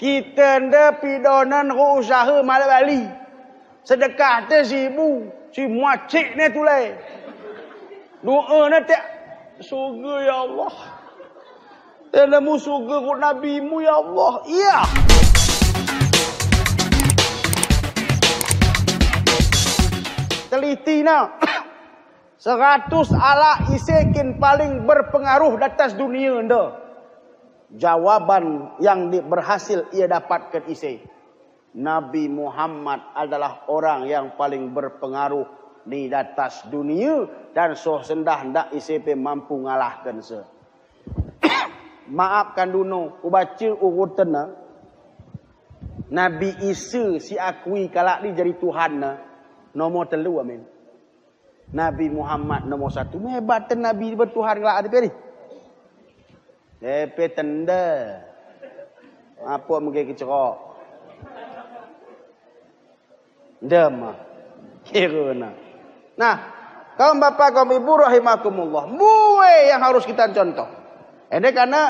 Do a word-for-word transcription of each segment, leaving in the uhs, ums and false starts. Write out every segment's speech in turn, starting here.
Kita nda pidonan ko usaha malah bali. Sedekah te sibu, si muacik ne tulai. Doa ne te surga ya Allah. Tena mu surga ko nabi mu ya Allah. Iya. Teliti na. Seratus ala ise kin paling berpengaruh di atas dunia nda. Jawaban yang di, berhasil ia dapatkan ise. Nabi Muhammad adalah orang yang paling berpengaruh di atas dunia dan soh sendah ndak ise pe mampu ngalahkan se. Maafkan duno, ubaca urutan na. Nabi Isa si akui kalak di jadi Tuhan na. Nomor telu, amin. Nabi Muhammad nomor satu. Mehebatan Nabi bertuhan kelak adi peri. Epe tenda. Apa mege kecekok. Dema. Kira na. Nah, kaum bapak, kaum ibu rahimakumullah. Bue yang harus kita contoh. Ini karena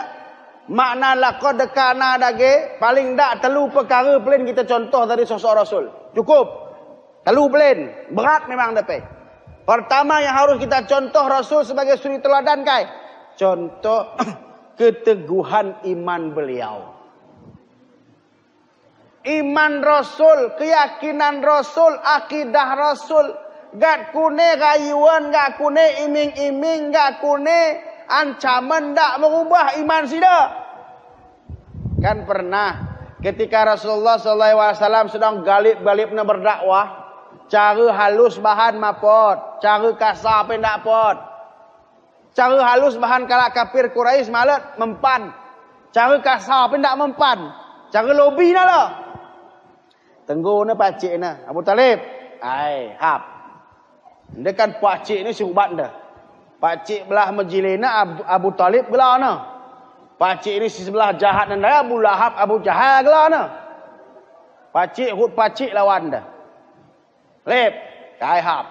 makna laqad kana dage, paling dak telu pekara pelin kita contoh dari sosok Rasul. Cukup. Telu pelin. Berat memang depe. Pertama yang harus kita contoh Rasul sebagai suri teladan kai. Contoh keteguhan iman beliau. Iman Rasul, keyakinan Rasul, akidah Rasul. Gat kune rayuan, gat kune iming-iming, gat kune ancaman dak merubah iman sida. Kan pernah ketika Rasulullah sallallahu alaihi wasallam sedang galip-galipna berdakwah, cara halus bahan mapot, cara kasar pe ndak pot. Cara halus bahan kalak kafir Quraisy malet mempan. Cara kasar pe ndak mempan. Cara lobi na lo. Tenggu na pacik na Abu Talib. Ai, hap. Nda kan pacik ni si ubat nda. Pacik belah majile na Abu, Abu Talib gela na. Pacik ni si sebelah jahat nda Abu Lahab, Abu Jahal gela na. Pacik hut pacik lawan nda. Lep, kai hap.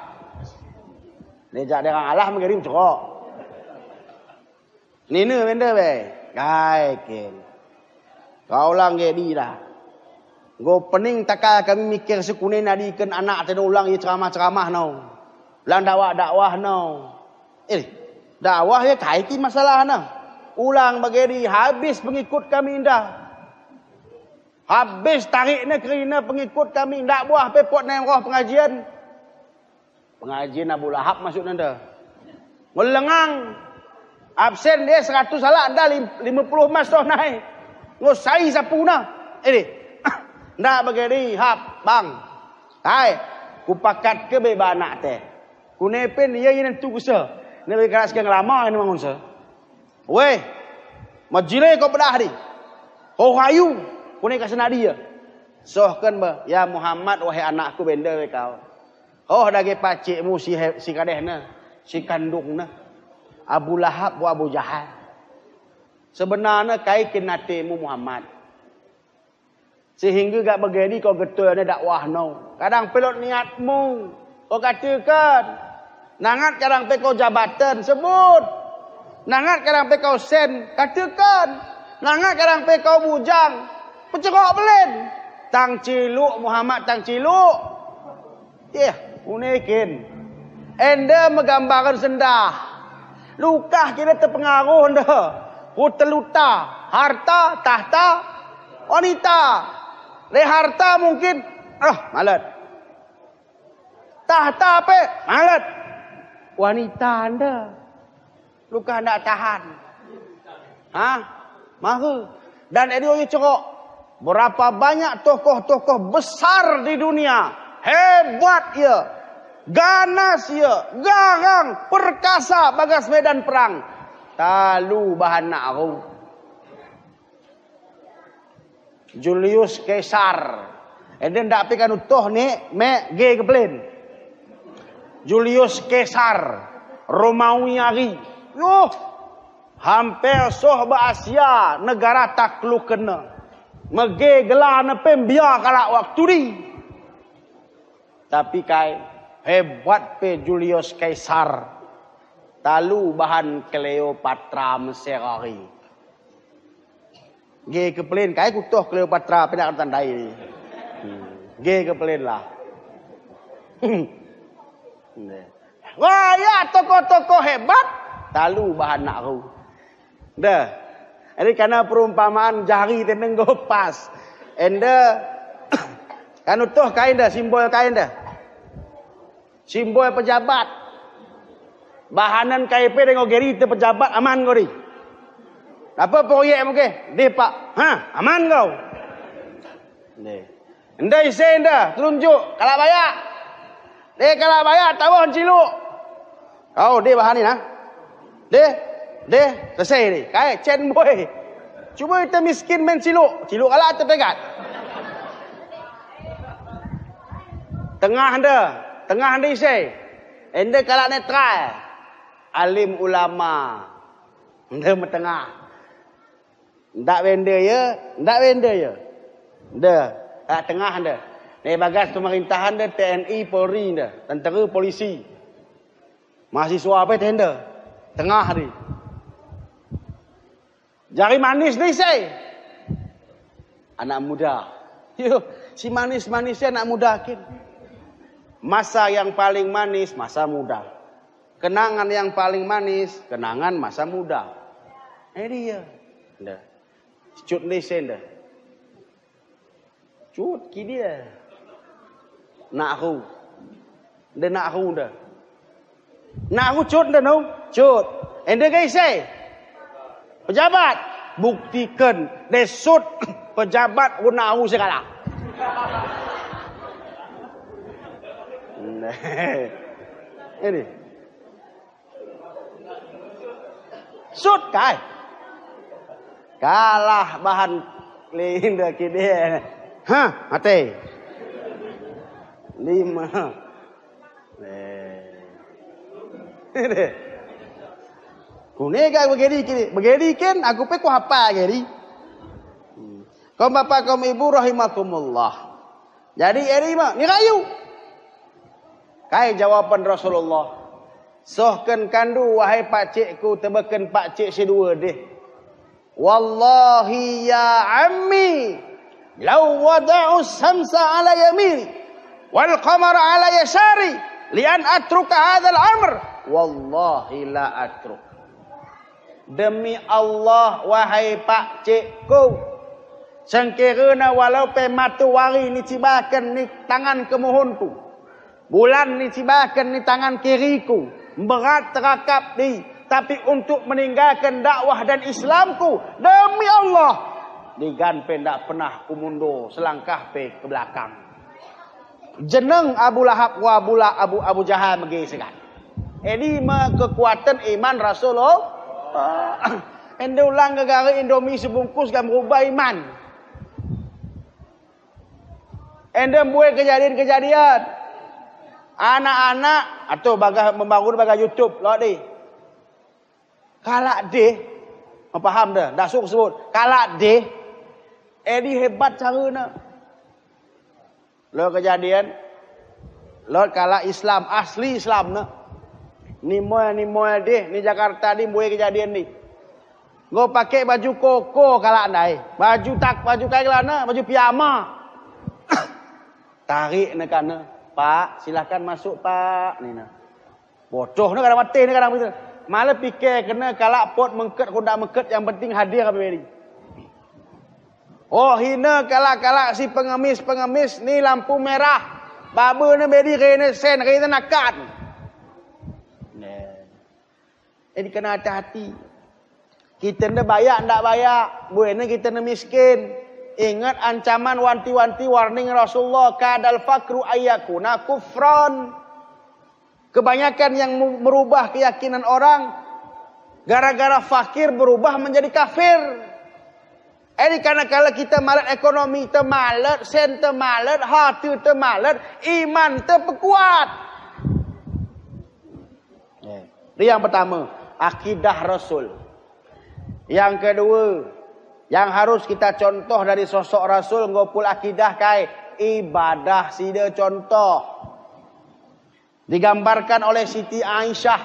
Ni jak dengan Allah mengirim cekok. Nina benda be. Kai kin. Kau lang ge di lah. Go pening takal kami mikir sekune nadi ken anak teno ulang ye ceramah-ceramah nau. Ulang dakwah-dakwah nau. Eh, dakwah ye kai ki masalah na. Ulang bagedi habis pengikut kami nda. Habis tarik ne kerina pengikut kami. Ndak buah pe pot nem roh pengajian. Pengajian Abu Lahab masuk nanda. Ngelengang. Absen dia seratus ala nda lim-, lima puluh emas toh nai. Ngosai sapuna. Ini. Ndak bagedi hap bang. Hai. Kupakat ke be ba anak te. Kunepen ia ina tu kusa. Ne be keras ke ngelama ini mangun sa. Weh, majile ko bedah di. Ho hayu, kune ka sena dia. Sohkan ba, ya Muhammad, wahai anakku benda weh kau. Ho dage pacikmu si, he, si kadeh na, si kandung na. Abu Lahab wa Abu Jahal. Sebenarnya kai kin natemu Muhammad. Sehingga gak bagedi kau getol ne dakwah no. Kadang pelot niatmu. Kau katakan. Nangat kadang pe kau jabatan sebut. Nangat kadang pe kau sen katakan. Nangat kadang pe kau bujang. Pecekok belen. Tang ciluk Muhammad tang ciluk. Yeh, unekin. Enda megambarkan sendah. Lukah kira terpengaruh enda. Huteluta, harta, tahta, wanita. Le harta mungkin, ah, malet. Tahta pe, malet. Wanita enda. Luka ndak tahan. Hah? Mahu. Dan edi oyu cekok. Berapa banyak tokoh-tokoh besar di dunia. Hebat ia. Ganas ia. Garang. Perkasa bagas medan perang. Talu bahan nak aku. Julius Caesar. Eden ndak pe kan utoh ni, me ge kepelin. Julius Caesar, Romawi ari. Yuh, hampir soh ba Asia negara takluk kena. Mege gelana pembia kalak waktu di. Tapi kai hebat pe Julius Caesar. Talu bahan Cleopatra meserari. Ge ke plane, kai ku toh Cleopatra, pina tandai ni. Hmm. Ge ke plane lah. Neh. Wah, ya, tokoh-tokoh hebat. Talu bahan nak ru. Dah. Ini karena perumpamaan jari teneng go pas. Enda. Kanu toh kain dah, simbol kain dah. Simbol pejabat. Bahanan K P dengan Geri te pejabat aman kau di. Apa proyek mungkin? Deh, Pak. Ha, aman kau. Deh. Enda ise enda, telunjuk, kalak bayak. Deh, kalak bayak, tawon ciluk. Kau deh bahanin, ha? Deh, deh, selesai deh. Kai, cen boy. Cuma ita miskin main ciluk. Ciluk kalak terpegat. Tengah enda, tengah enda ise. Enda kalak netral. Alim ulama. Enda metengah. Ndak wende ya, ndak wende ya. Enda, kalak tengah enda. Ni bagas pemerintahan enda, T N I, Polri enda, tentera, polisi. Mahasiswa apa itu enda? Tengah di. Jari manis di saya. Anak muda. Yo, si manis-manisnya anak muda kin. Masa yang paling manis, masa muda. Kenangan yang paling manis, kenangan masa muda. Eh dia. Dah. Cut ni senda. Cut ki dia. Nak ru. Enda nak ru dah. Nak ru cut dah no. Cut. Enda kai saya. Pejabat. Buktikan. Desut. Pejabat ru nak ru segala. Ini. Sut kai. Kalah bahan linda kide. Hah, mate. Lima. Eh. Kune ga begeri kini. Begeri ken, aku pe ku hapa geri. Hmm. Kaum bapak, kaum ibu rahimakumullah. Jadi eri ma, ni rayu. Kai jawaban Rasulullah. Sohken kandu, wahai pakcikku, tebeken pakcik si dua deh. Wallahi ya ammi, law wada'u samsa ala yamini, wal qamara ala yasari, li an atruka hadal amr. Wallahi la atruk. Demi Allah, wahai pakcikku, sengkirana walau pe matuwari ni cibaken ni tangan kemuhunku, bulan ni cibaken ni tangan kiriku, berat terakap di, tapi untuk meninggalkan dakwah dan Islamku, demi Allah, digan pe ndak pernah kumundur selangkah pe ke belakang. Jeneng Abu Lahab wa Abu, La-, Abu, Abu Jahal mege segan. Edi ma kekuatan iman Rasulullah. Enda ulang gegara Indomie sebungkus ga merubah iman. Enda buat kejadian-kejadian. Anak-anak, atau bagah membangun bagah YouTube, lo di. Kalak deh, mapaham dah, dasuk sebut. Kalak deh, edi hebat carana. Lo kejadian, lo kalak Islam, asli Islam na. Ni moe, ni moe deh, ni Jakarta di buat kejadian ni. Go pakai baju koko kalak ndai. Baju tak, baju kai kalak na, baju piyama. Tarik ne kana. Pak, silahkan masuk, Pak, nina. Bodoh ne kadang mate ne kadang begitu. Malah pikir kena kalak pot mengket, kondak mengket, yang penting hadir apa beri. Oh, hina kalak-kalak si pengemis-pengemis ni lampu merah. Baba ne beri kena sen, kena nakan. Nah. Jadi kena hati-hati. Kita ndak bayak, ndak bayak. Buena kita ndak miskin. Ingat ancaman wanti-wanti warning Rasulullah, kadal fakru ayyakuna kufran. Kebanyakan yang mu-, merubah keyakinan orang gara-gara fakir berubah menjadi kafir. Jadi karena kalau kita malet ekonomi, temalet, sen temalet, hati temalet, iman tepekuat. Ya. Itu yang pertama, akidah Rasul. Yang kedua, yang harus kita contoh dari sosok Rasul, ngopul akidah kai, ibadah sida contoh. Digambarkan oleh Siti Aisyah,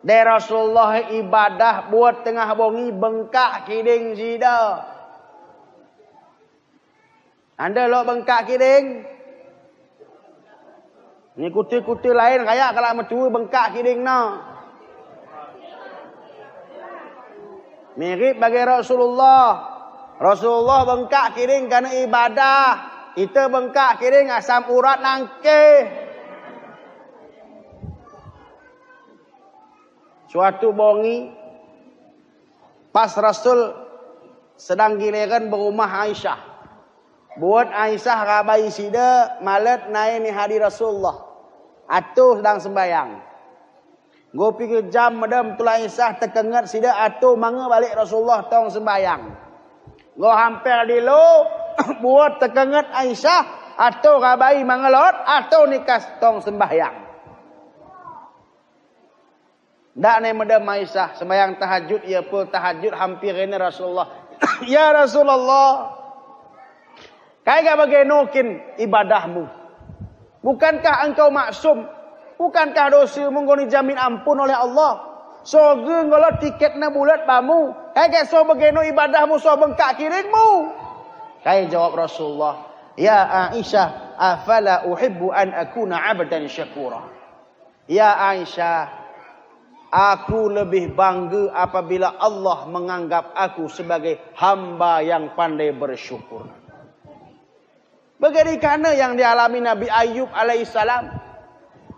deh Rasulullah ibadah buat tengah bongi bengkak kiding sida. Anda lok bengkak kiding. Ni kute-kute lain kayak kalak metua bengkak kiding na. Mirip bagai Rasulullah. Rasulullah bengkak kiding karena ibadah. Kita bengkak kiding asam urat nangke. Suatu bongi, pas Rasul sedang giliran berumah Aisyah. Buat Aisyah rabai sida malet nai ni hadi Rasulullah. Atu sedang sembahyang. Nggo pikir jam medem tula Aisyah tekenget sida atu mange balik Rasulullah tong sembahyang. Nggo hampir dilo, buat tekenget Aisyah atu rabai mangelot atu nikas tong sembahyang. Ndak ne medem Aisyah, sembahyang tahajud, ia pul tahajud hampir ini Rasulullah. Ya Rasulullah, kai ga bageno kin ibadahmu? Bukankah engkau maksum? Bukankah dosamu nggo ni jamin ampun oleh Allah? Soge nggo lok tiketna bulat bamu. Kai ga so bageno ibadahmu, so bengkak kidingmu? Kai jawab Rasulullah, "Ya Aisyah, afala uhibbu an akuna abdan syakura." Ya Aisyah, aku lebih bangga apabila Allah menganggap aku sebagai hamba yang pandai bersyukur. Bagaikan yang dialami Nabi Ayub alaihissalam.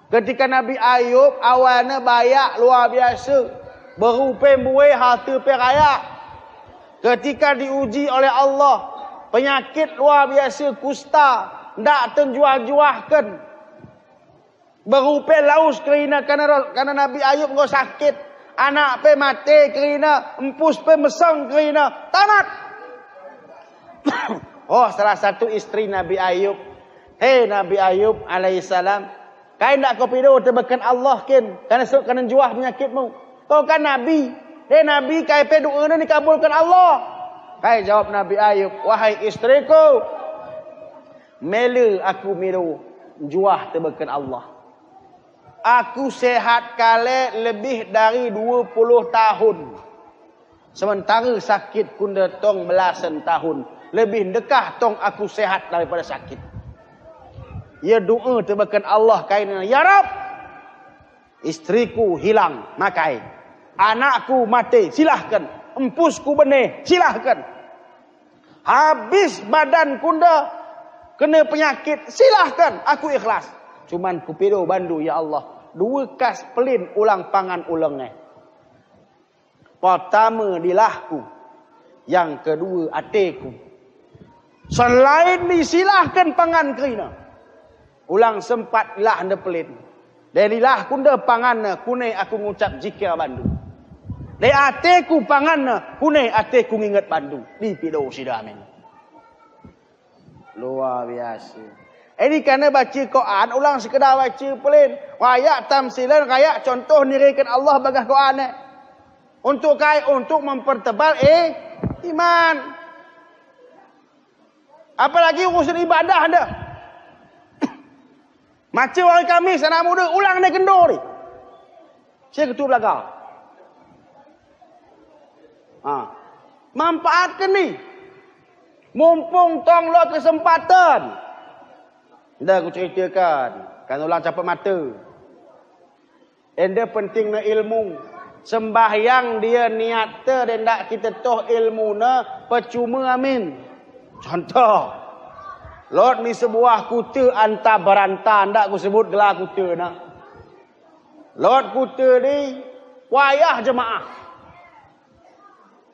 Ketika Nabi Ayub awalnya bayak luar biasa, berupa buai harta perayak. Ketika diuji oleh Allah, penyakit luar biasa kusta, ndak tenjuah-juahkan. Berupa laus kerina karena, karena Nabi Ayub nggo sakit. Anak pe mate kerina, empus pe meseng kerina, tamat. Oh, salah satu istri Nabi Ayub. Hei Nabi Ayub alaihissalam, kai ndak ko pido tebeken Allah kin, karena so karena juah penyakitmu. Kau kan Nabi. Hei Nabi, kai pe doa ni kabulkan Allah? Kai jawab Nabi Ayub, wahai istriku, mele aku miru juah tebeken Allah. Aku sehat kale lebih dari dua puluh tahun. Sementara sakit kunda tong belasan tahun. Lebih dekah tong aku sehat daripada sakit. Ya doa tebeken Allah kaina, ya Rab, istriku hilang, makai. Anakku mate, silahkan. Empusku bene, silahkan. Habis badan kunda kena penyakit, silahkan, aku ikhlas. Cuman kupido bandu, ya Allah, dua kas pelin ulang pangan ulengnge. Pertama dilahku, yang kedua ateku. Selain disilahkan pangan kerina. Ulang sempat lah nda pelin. Dai lilah kunda panganna kune aku ngucap zikir bandu. Dai ateku panganna kune ateku nginget bandu. Dipido sida amin. Luar biasa. Ini karena baca Quran ulang sekedar baca pelin. Kayak tamsilan, kayak contoh nirikan Allah bagah Quran eh. Untuk kai, untuk mempertebal eh iman. Apalagi urusan ibadah anda. Mace wari Kamis, anak muda, ulang ne kendor. Saya ketua belakang. Ha. Manfaatkan ni. Mumpung tong lo kesempatan. Nda aku ceritakan. Kan ulang capat mata. Enda penting na ilmu. Sembahyang dia niat te, dia ndak kita toh ilmu na, percuma amin. Contoh. Lot ni sebuah kute anta beranta, ndak ku sebut gelar kute na. Lot kute di payah jemaah.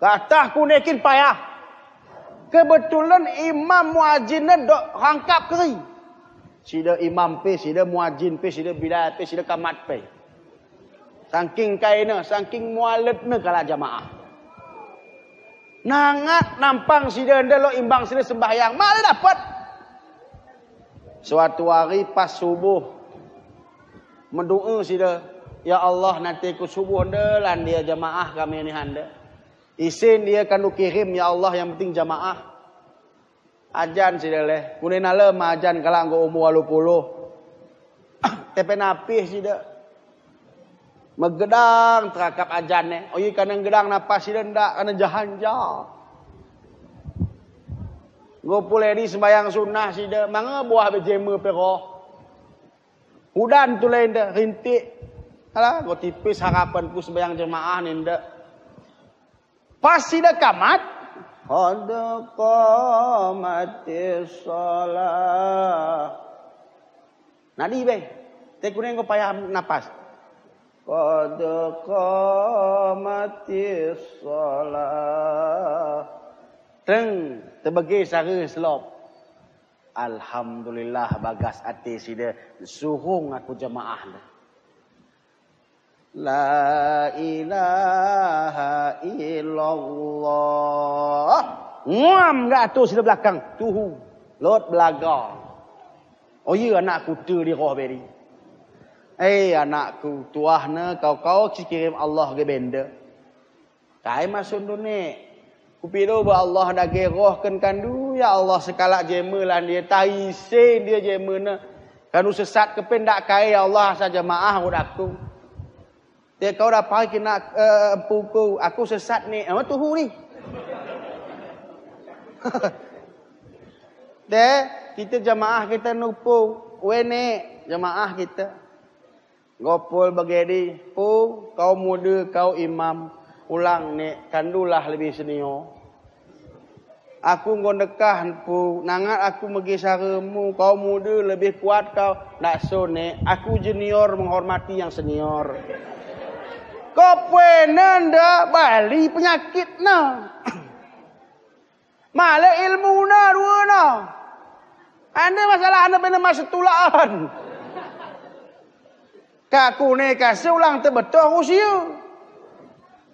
Katah kune kin payah. Kebetulan imam muazzin ne dok rangkap keri. Sida imam pe, sida muazzin pe, sida bilal pe, sida kamat pe. Sangking kaina, sangking mualet ne kala jamaah. Nangat nampang sida nda lo imbang sida sembahyang. Mala dapat. Suatu hari pas subuh. Mendoa sida, "Ya Allah, nanti ku subuh nda lan dia jamaah kami ni handa." Isin dia kan dikirim, ya Allah, yang penting jamaah. Ajan sida leh. Kune nalem ajan kalak nggo umur walu puluh. Tepe napih sida. Megedang terakap ajan ne. Oi, kana gedang napas sida ndak, kana jahan ja. Nggo puledi sembahyang sunnah sida, manga buah be jeme pe ko. Udan tulai nda rintik. Alah, nggo tipis harapanku sembahyang jemaah ni nda. Pas sida kamat, qad qamatis shalah. Nadi be. Te kuneng ko payah napas. Qad qamatis shalah. Teng, tebege sare selop. Alhamdulillah, bagas ate sida, suhung aku jemaah nda. La ilaha illallah. Nguam ga tu sida belakang. Tuhu. Lot belaga. Oh iya, anakku tu di roh beri. Eh, anakku, tuah ne kau, kau si kirim Allah ge benda. Kai masun tu ne. Kupido ba Allah dage roh ken kandu, ya Allah, sekalak jeme lan dia, taise dia jeme ne. Kandu sesat kependak kai, ya Allah, asa jemaah udah aku. Te kau dah pai kena, eh, puku, aku sesat ni. Oh, tuhu ni. Te, kita jemaah kita nupu, wene, jemaah kita. Nggo pul bagedi, pu, kau muda, kau imam, ulang ne, kandulah lebih senior. Aku nggo dekah, pu, nangat aku megi saremu, kau muda, lebih kuat kau, ndak so ne, aku junior menghormati yang senior. Ko pene nda bali penyakit na. Male ilmu na dua na. Ande masalah ande pene mas tulaan. Ka kune ka seulang tebetoh usia.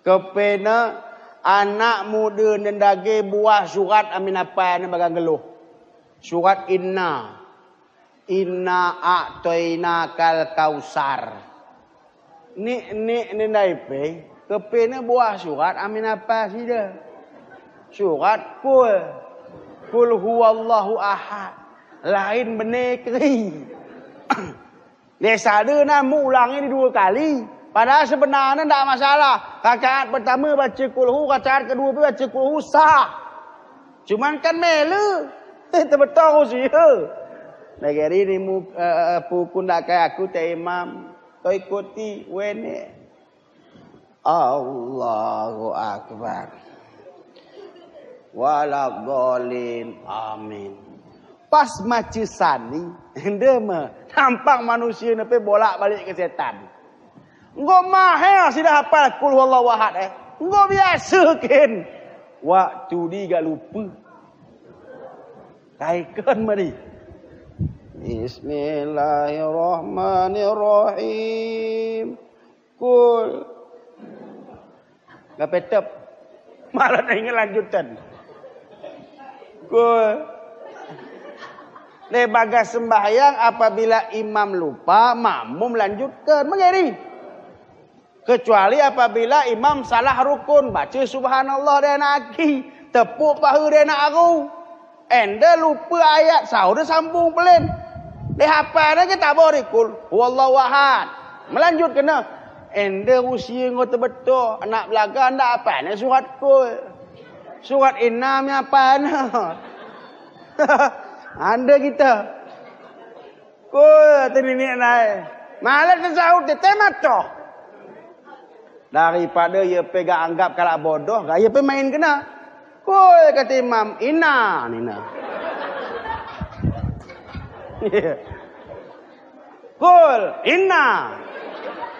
Kepene anak muda nendage buah surat amin apa ne bagang geluh. Surat inna. Inna a'toina kal kausar. Ni, ni, ni nai pe, kepene buah surat amin apa sida. Surat kul. Kul huwallahu ahad. Lain bene keri. Dia sada namu ulangi ni dua kali. Padahal sebenarnya ndak masalah. Rakaat pertama baca kulhu, rakaat kedua pun baca kulhu sah. Cuman kan mele. Tebetoh usia. Negeri ni mu, eh, eh, pukun ndak kai aku te imam. Kau ikuti, wene. Allahu Akbar. Waladdallin. Amin. Pas maca sani, ende me nampak manusia ne pe bolak-balik ke setan. Nggo mahal sida hapal kul huwallahu ahad, eh. Nggo biasa ken. Waktu di gak lupa. Kaikan mari. Bismillahirrahmanirrahim. Kul. Nggak petep. Malah ingin lanjutkan. Kul. Le bagas sembahyang apabila imam lupa, makmum lanjutkan. Mengeri. Kecuali apabila imam salah rukun, baca subhanallah dia nak aki, tepuk paha dia nak aru. Ende lupa ayat, sahu de sambung pelen. Deh apa ne kita bori kul huwallahu ahad. Melanjut kena. Ende usia nggo tebetoh, anak belaga ndak apa ne surat kul. Surat inna mi apa ne. Ande kita. Kul, te nini nai. Malah tersahut di temat toh. Daripada ia pe gak anggap kalak bodoh, gak ia pe main kena. Kul, kata imam, ina, nina. Kul, ina.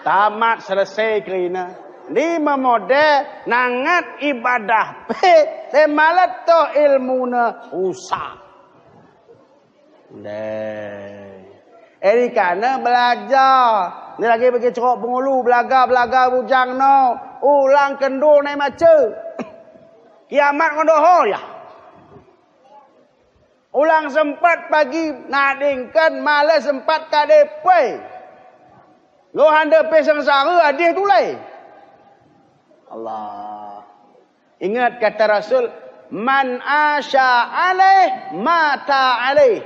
Tamat selesai ke ina. Ni memode nangat ibadah pe, te malah toh ilmu ne usah. Deh. Eri kana belajar. Ni lagi bagi cerok pengulu, belaga-belaga bujang no. Ulang kendur nai maca. Kiamat ngodoho ya. Ulang sempat pagi, nadingkan malah sempat kadepe. Lo hande pe sengsara adih tulai. Allah. Ingat kata Rasul, "Man asya alaih, mata alaih."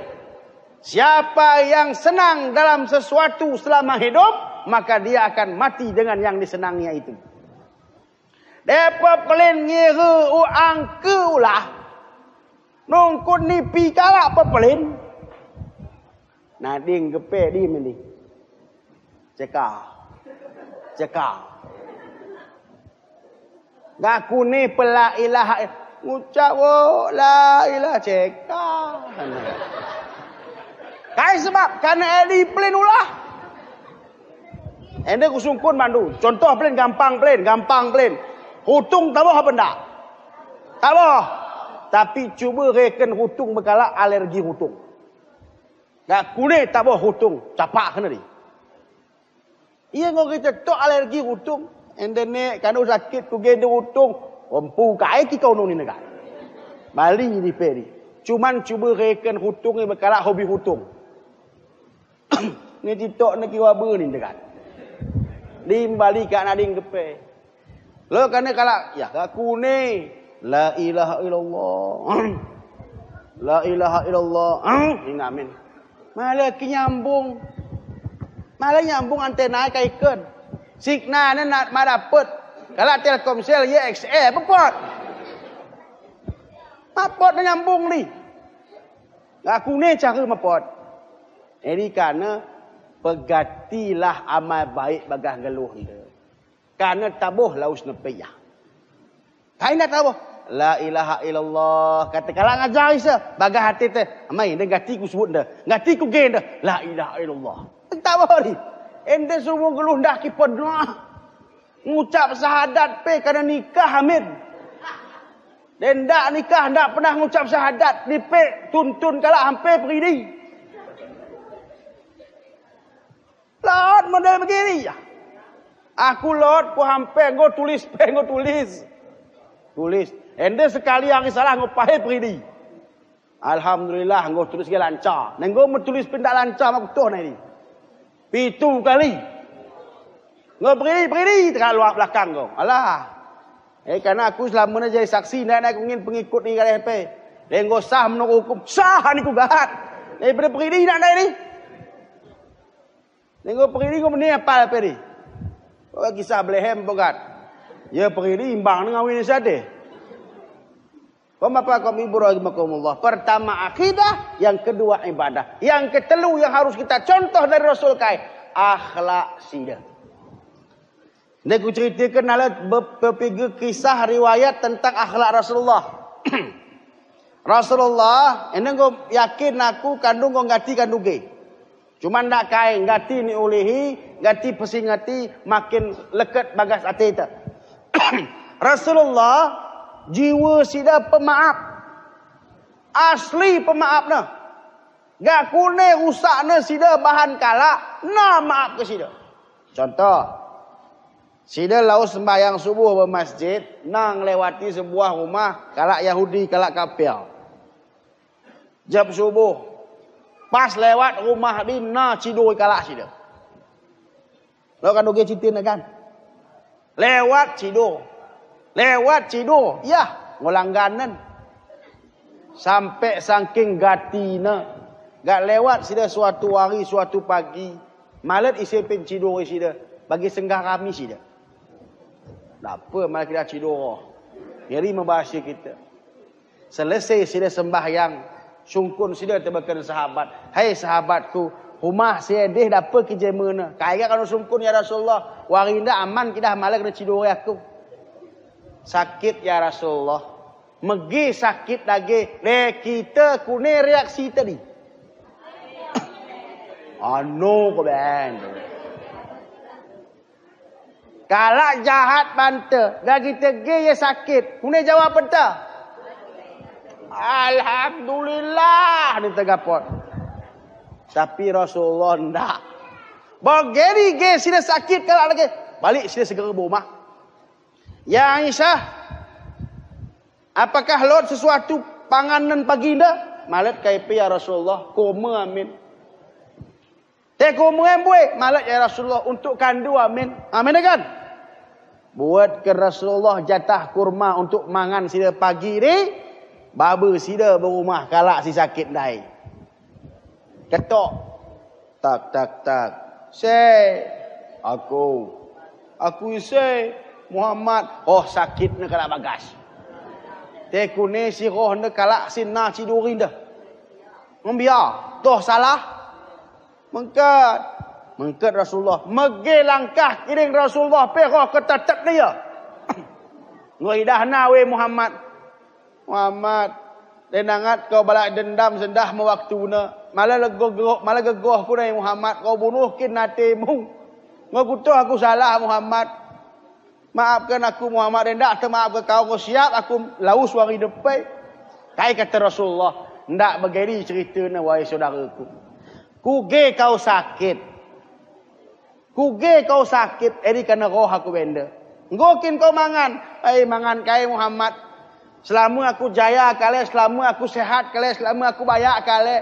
Siapa yang senang dalam sesuatu selama hidup, maka dia akan mati dengan yang disenanginya itu. Depa pelin ngiru u angku ulah. Nungkun nipi kalak pe pelin. Nading gepe di meni. Ceka. Ceka. Gak kune pe la ilaha ill-, ngucap wo la ilaha ceka. Kai sebab karena edi pelin ulah. Ende kusungkun mandu. Contoh pelin gampang pelin, gampang pelin. Hutung taboh apa ndak? Taboh. Tapi cuba reken hutung be kalak alergi hutung. Gak kune taboh hutung, capak kena di. Iya ngo kita tok alergi hutung. Ende ne kanu sakit ku gende hutung. Ompu kai ki kau nuni nega. Bali ni peri. Cuman cuba reken hutung be kalak hobi hutung. Ni titok ni kiwa beni dekat. Dim bali ka nading gepe. Lo kane kalak, ya gak kune. La ilaha illallah. La ilaha illallah. Ini amin. Malah ki nyambung. Malah nyambung antena kaiken. Signal ne nak ma dapet. Kalak Telkomsel, ye X L, bepot. Mapot na nyambung ni. Gak kune cara mapot. Edi karena pegatilah amal baik bagah geluh nde. Karena taboh laus nepe ya. Kaina taboh. La ilaha illallah. Kata kalak ngajar isa. Bagah hati te. Amai, nde gati ku sebut nde. Gati ku gende. La ilaha illallah. Taboh ni. Ende semua geluh ndak ki pernah. Ngucap sahadat pe karena nikah amin. Dendak nikah ndak pernah ngucap sahadat, dipe tuntun kalak hampe peridi. Lot model begini ya. Aku lot ku hampe ngo tulis pe ngo tulis. Tulis. Ende sekali hari salah ngo pahe peridi. Alhamdulillah ngo tulis ge lancar. Nenggo metulis pe ndak lancar mak toh na ini. Pitu kali. Ngo peridi, peridi, teka luar belakang ngo. Alah. Eh, karena aku selama ni jadi saksi, ndak, ndak, aku ingin pengikut ni kalak pe. Lenggo sah menurut hukum, sah ni ku gahat. Eh, peridi, peridi, ndak, ndak ini. Lenggo peridi, ngo meni apal peridi. Oh, kisah belehem bogat. Ya peridi, imbang dengan wini sade. Bapak-bapak, ibu, rahimakumullah. Pertama akidah, yang kedua ibadah. Yang ketelu yang harus kita contoh dari Rasul kai, akhlak sida. Nde ku ceritakan alat be-, bepiga kisah riwayat tentang akhlak Rasulullah. Rasulullah, ende ngo yakin aku kandung ngo gati kandung ge. Cuman ndak kai, gati ni ulihi, gati pesingati, makin leket bagas ate ta. Rasulullah, jiwa sida pemaaf. Asli pemaaf na. Gak kune rusak na sida bahan kalak, na maaf ke sida. Contoh, sida laus sembahyang subuh ba masjid, na ngelewati sebuah rumah, kalak Yahudi, kalak kafir. Jam subuh. Pas lewat rumah di na cido kalak sida. Lo kan uge citin kan? Lewat cido. Lewat cido. Yah, ngo langganan. Sampe sangking gatina. Gak lewat sida suatu hari, suatu pagi. Malet ise pen cido sida. Bagi senggah kami sida. Dapa malah kita cido. Ngeri membahas kita. Selesai sida sembahyang, sungkun sida tebeken sahabat. Hai sahabatku, rumah sida deh dapa ki jemena. Kai gak kanu sungkun ya Rasulullah. Wari ndak aman kita malah kena cidore aku. Sakit ya Rasulullah. Megi sakit lagi. Le kita kune reaksi tadi. Anu ko ben. Kalak jahat banta, gak kita ge ye sakit. Kune jawab banta. Alhamdulillah, ni tegapot. Tapi Rasulullah ndak. Bageri ge sida sakit kalak lagi. Balik sida segera berumah. Ya Aisyah, apakah lot sesuatu panganan pagi nda? Malet kai pe ya Rasulullah, koma amin. Te koma embue, malet ya Rasulullah, untuk kandu amin. Amin kan? Buat ke Rasulullah jatah kurma untuk mangan sida pagi ni, baba sida berumah kalak si sakit dai. Ketok. Tak, tak, tak. Se, aku. Aku ise, Muhammad. Oh, sakit ni kalak bagas. Tekune si roh nda kalak si na si duri nda. Mambia, toh salah. Mengket. Mengket Rasulullah. Mege langkah kiring Rasulullah pe roh ke tetet dia. Ngo idah na we Muhammad. Muhammad. Denangat kau balas dendam sendah me waktu na. Malah lego, malah gegoh ku nai Muhammad. Kau bunuh kin natemu. Ngo kutoh aku salah Muhammad. Maafkan aku Muhammad, nda temaafkan kau, kau siap aku laus wari depe. Kai kata Rasulullah, nda begeri cerita na wahai saudaraku. Kuge kau sakit. Kuge kau sakit, eri kana roh aku benda. Ngokin kau mangan, ai mangan kai Muhammad. Selama aku jaya kale, selama aku sehat kale, selama aku bayak kale.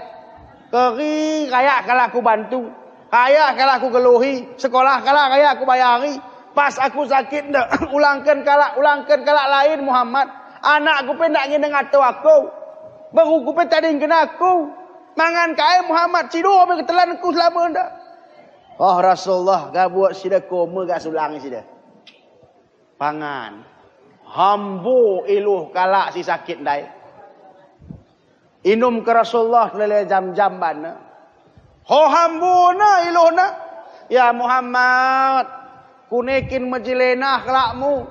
Keri kayak kala aku bantu. Kayak kala aku geluhi. Sekolah kala kayak aku bayari. Pas aku sakit nda, ulangkan kala, ulangkan kala lain Muhammad. Anak ku pe nda ngin ngatau aku. Baru ku pe tading kena aku. Mangan kai Muhammad, sido be ketelan ku selama nda. Oh Rasulullah, gabuat sida koma ga sulang sida. Pangan. Hambu iluh kalak si sakit ndai. Inum ke Rasulullah lele jam-jam bana. Ho hambu na iluh na. Ya Muhammad, kunekin majilenah kalakmu.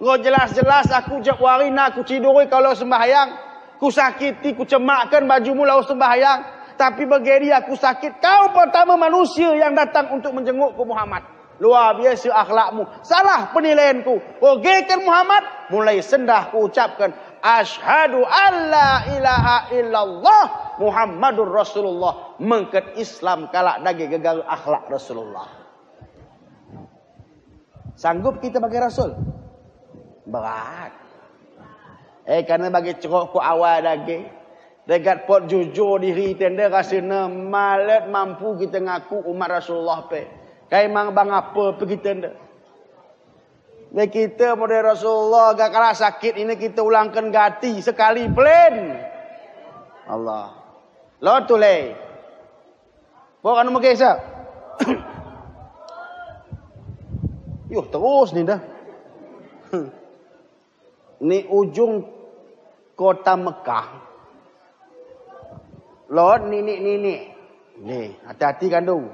Ngo jelas-jelas aku jab wari na ku ciduri kalau sembahyang. Ku sakiti, ku cemakan bajumu lau sembahyang. Tapi begeri aku sakit. Kau pertama manusia yang datang untuk menjengukku Muhammad. Luar biasa akhlakmu. Salah penilaianku. Ogekan Muhammad, mulai sendah ku ucapkan, "Asyhadu alla ilaha illallah Muhammadur Rasulullah." Mengket Islam kalak dage gegar akhlak Rasulullah. Sanggup kita bagi Rasul? Berat. Eh, karena bagi cerok ku awal dage. Degat pot jujur diri tenda rasana malet mampu kita ngaku umat Rasulullah pe. Kai mang bang apa pe kita nda. Be kita model Rasulullah, gak kalah sakit ini kita ulangkan gati sekali plain. Allah. Lo tulai. Pok anu mege sa. Yuh, terus ni dah. Ni ujung kota Mekah. Lot nini-nini. Ni, hati-hati kandung.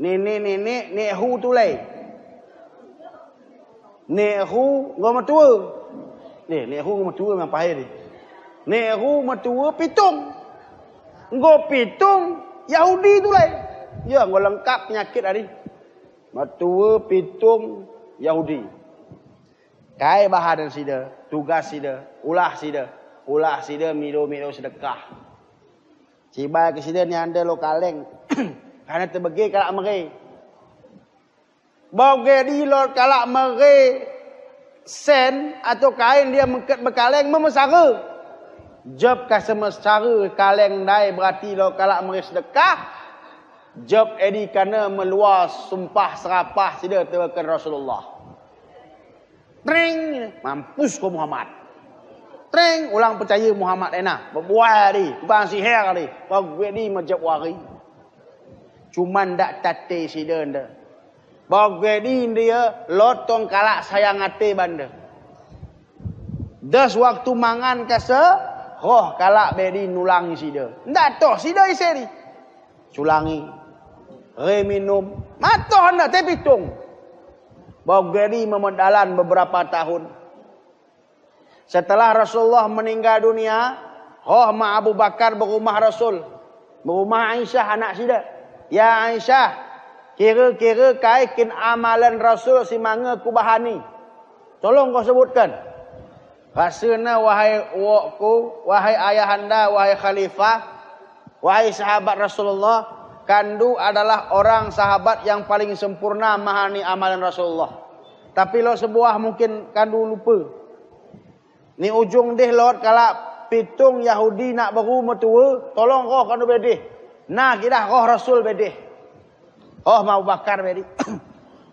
Nini-nini, ni hu tulai. Ni hu ngo matua. Ni, ni hu ngo matua memang pahir ni. Ni hu matua pitung. Ngo pitung Yahudi tulai. Ya, ngo lengkap penyakit hari. Matua pitung Yahudi. Kai bahadan sida, tugas sida, ulah sida, ulah sida mido-mido sedekah. Sibai ke sida ni ande lo kaleng. Karena tebege kalak mege. Bau gedi lo kalak mege sen atau kain dia mengket bekaleng memesara. Jab kasa mesara kaleng ndai berarti lo kalak mege sedekah. Jab edi kana meluar sumpah serapah sida tebakan Rasulullah. Tring, mampus ko Muhammad. Tring, ulang percaya Muhammad ena. Bebuah di, tukang sihir di. Bagi di majab wari. Cuman dak tate sida nda. Bagi di dia lotong kalak sayang ate banda. Das waktu mangan kasa, roh kalak bedi nulang sida. Ndak toh sida ise di. Sulangi. Re minum. Matoh na te pitung. Bagi di memedalan beberapa tahun. Setelah Rasulullah meninggal dunia, roh ma Abu Bakar berumah Rasul. Berumah Aisyah anak sida. Ya Aisyah, kira-kira kai kin amalan Rasul si manga ku bahani. Tolong kau sebutkan. Rasana wahai uokku, wahai ayahanda, wahai khalifah, wahai sahabat Rasulullah, kandu adalah orang sahabat yang paling sempurna mahani amalan Rasulullah. Tapi lo sebuah mungkin kandu lupa. Ni ujung deh lot kalak pitung Yahudi nak beru matua, tolong roh kandu bedeh. Nah, kidah roh Rasul bedeh. Oh, ma Abu Bakar bedi.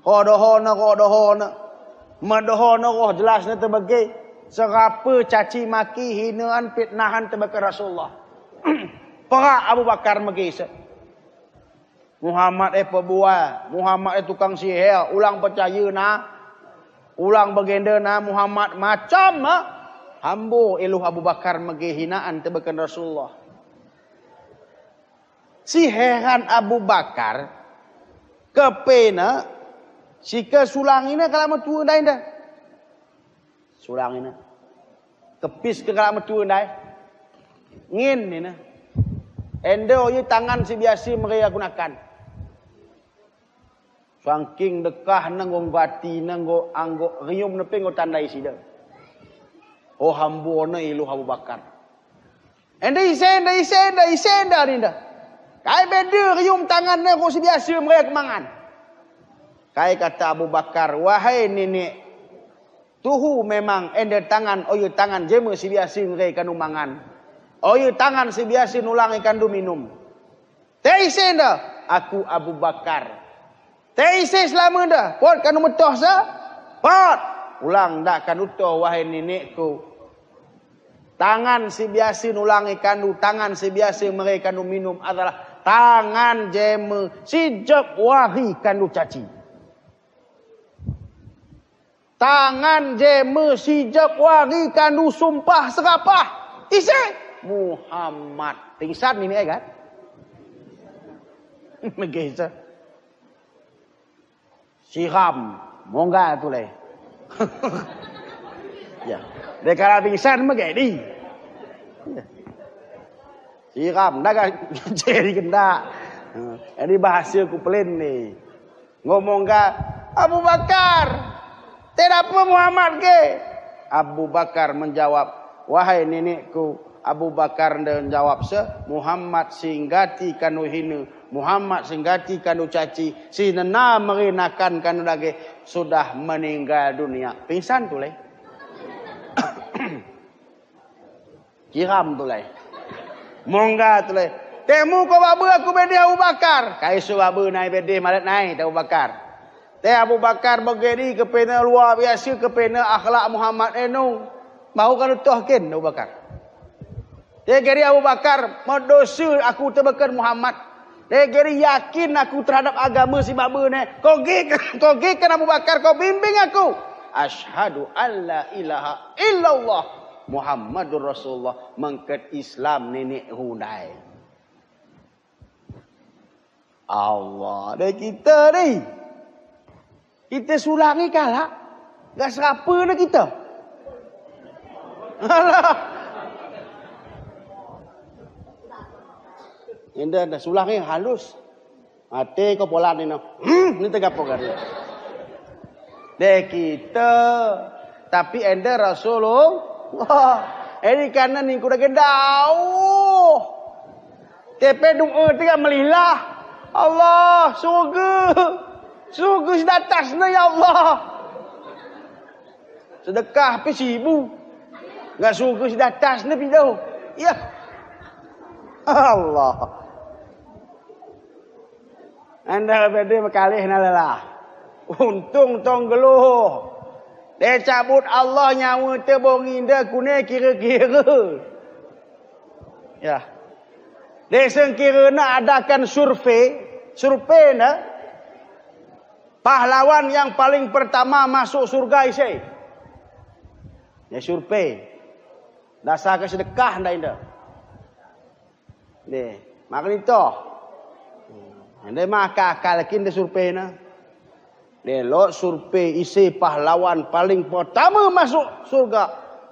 Ho dohona, ho dohona. Madohona roh jelasna tebege. Serapa caci maki hinaan pitnahan tebege Rasulullah. Perak Abu Bakar mege se. Muhammad eh pebua, Muhammad eh tukang sihir, ulang percaya na, ulang begenda na, Muhammad macam ah. Hambo iluh Abu Bakar mege hinaan tebeken Rasulullah. Si heran Abu Bakar, kepena, si ke sulang ina kalak metua ndai nda. Sulang ina. Kepis ke kalak metua ndai. Ngin ina. Ende oye tangan si biasa mereka gunakan. Sangking dekah nenggo gati nenggo anggo rium nepe nggo tanda isi de. Oh, hambo ne iluh Abu Bakar. Ende ise, ende ise, ende ise, ende arinda. Kai bede rium tangan ne ko si biasa mereka mangan. Kai kata Abu Bakar, wahai nenek, tuhu memang ende tangan, oye tangan jeme si biasa mereka nu mangan. Oye tangan si biasa nulang ikan du minum. Te ise nda, aku Abu Bakar. Te ise selama nda, pot kanu metoh sa? Pot. Ulang nda kanu toh, wahai nenekku. Tangan si biasa nulang ikan du, tangan si biasa mereka nu minum adalah tangan jeme si jop wari kanu caci. Tangan jeme si jop wari kanu sumpah serapah. Ise? Muhammad. Pingsan ini, eh, kan? Mege ise. Siram. Mongga tu le. Ya. Dekala pingsan mege di. Ya. Siram. Daga jadi kena. Ini bahasa ku pelin ni. Ngomong ke, Abu Bakar, tidak apa Muhammad ke? Abu Bakar menjawab, wahai nenekku, Abu Bakar nda jawab se, Muhammad singgati kanu hina, Muhammad singgati kanu caci, si nena merinakan kanu dage, sudah meninggal dunia. Pingsan tu le. Kiram tu lai. Mongga tu lai. Temu ko babu aku bede Abu Bakar. Kai su babu nai bede malet nai te Abu Bakar. Te Abu Bakar begeri kepena luar biasa kepena akhlak Muhammad enu. Mau kan toh ken Abu Bakar. Te geri Abu Bakar medosa aku tebeken Muhammad. Degeri yakin aku terhadap agama si babu ne. Ko ge, ko ge kan Abu Bakar, ko bimbing aku. Asyhadu an la ilaha illallah Muhammadur Rasulullah, mengket Islam nenek hundai. Allah, deh kita deh. Kita sulangi kalak, nggak serapa na kita. Alah. Enda, enda sulangi halus. Mate ko pola ni no. Hmm, ni tegap pogar. Deh kita. Tapi enda Rasulullah. Ini karena ningku dah gendau. Tepe dung eh tiga melilah. Allah, surga. Surga si datas na, ya Allah. Sedekah pe sibu. Nggak surga si datas na pido. Ya. Allah. Enda bede mekalih na lelah. Untung tong geluh. Deh cabut Allah nyawa te bonginda kune kira-kira. Ya. Deh sengkira na adakan survei, survei na pahlawan yang paling pertama masuk surga ise. Ya survei. Dasar ke sedekah nda inda. Deh, makan itu. Enda maka akal kin de survei na. Deh lo survei ise pahlawan paling pertama masuk surga.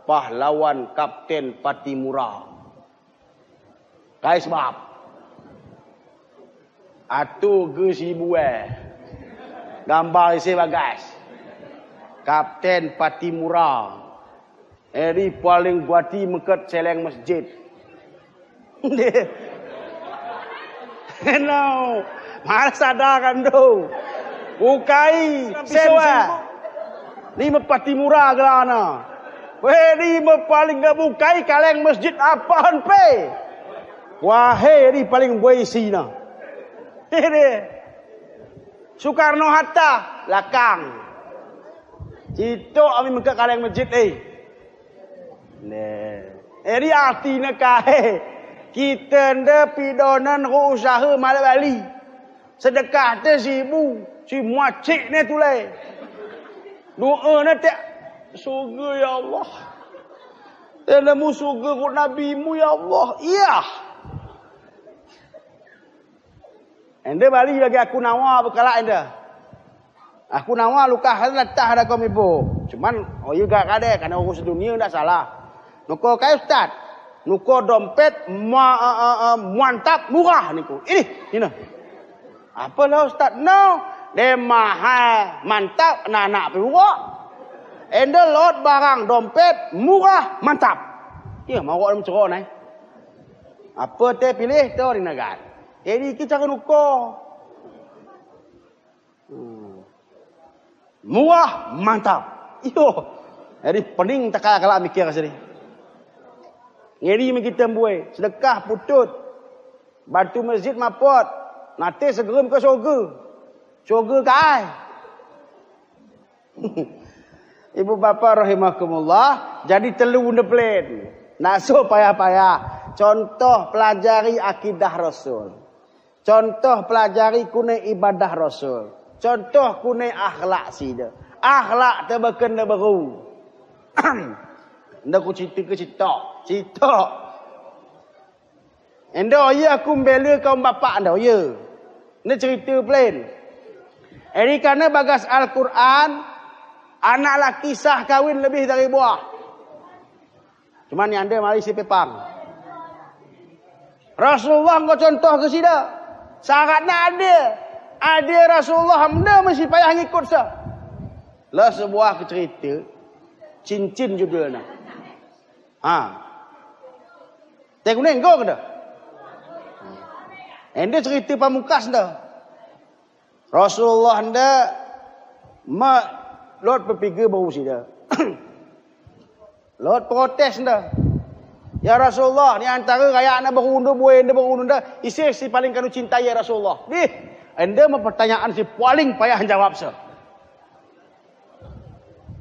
Pahlawan Kapten Patimura. Kai sebab. Atu ge sibu eh. Gambar ise bagas. Kapten Patimura. Eri paling guati mengket seleng masjid. Eno, malas ada kan do. Bukai, sen, sen. Ni me Patimura gelana. Weh, ni me paling nggak bukai kaleng masjid apaan pe? Wahai, ni paling buai sina. Ini. Soekarno Hatta, lakang. Situ ami mengket kaleng masjid eh. Neh. Eri artina kahe. Kita nda pidonan ko usaha malah bali. Sedekah te sibu, si muacik ne tulai. Doa ne te, surga ya Allah. Enda mu surga ku Nabi mu, ya Allah. Iya. Enda bali bagi aku nawa bekalak enda. Aku nawa luka hal latah ada kau mibo. Cuman, oh iya gak ada, karena aku sedunia ndak salah. Nuko kai ustaz. Nuko dompet ma, eh, eh, eh, mantap murah niku. Ini, ini. Apa lah ustaz? No, de mahal mantap, anak-anak pe ugo. Enda lot barang dompet murah mantap. Iya, mau kau mencero nai. Apa te pilih tu di negara. Jadi kita kan uko. Hmm. Murah mantap. Iyo. Jadi pening takal kala mikir sini. Ngeri mikir tembue. Sedekah putut. Bantu masjid mapot. Nate segerum ke soge. Soge kai. Ibu bapa rahimakumullah, jadi telu unda plan. Nak so payah-payah. Contoh pelajari akidah Rasul. Contoh pelajari kune ibadah Rasul. Contoh kune akhlak sida. Akhlak te beken da baru. Nda ku cerita ke cerita. Cerita. Enda iya aku membela kaum bapak enda iya. Ini cerita plan. Jadi karena bagas Al-Quran, anak laki sah kawin lebih dari buah. Cuman yang ada mari si pepang. Rasulullah engkau contoh ke sida. Syaratnya ada. Ada Rasulullah, enda mesti payah ngikut sah. Lah sebuah cerita, cincin judulnya. Ha. Te kune engkau kena. Enda cerita pamungkas enda. Rasulullah enda ma lot pepiga baru sida. Lot protes enda. Ya Rasulullah, ni antara raya enda baru unda, buai enda baru unda, ise si paling kanu cintai ya Rasulullah. Dih, enda ma pertanyaan si paling payah jawab sah.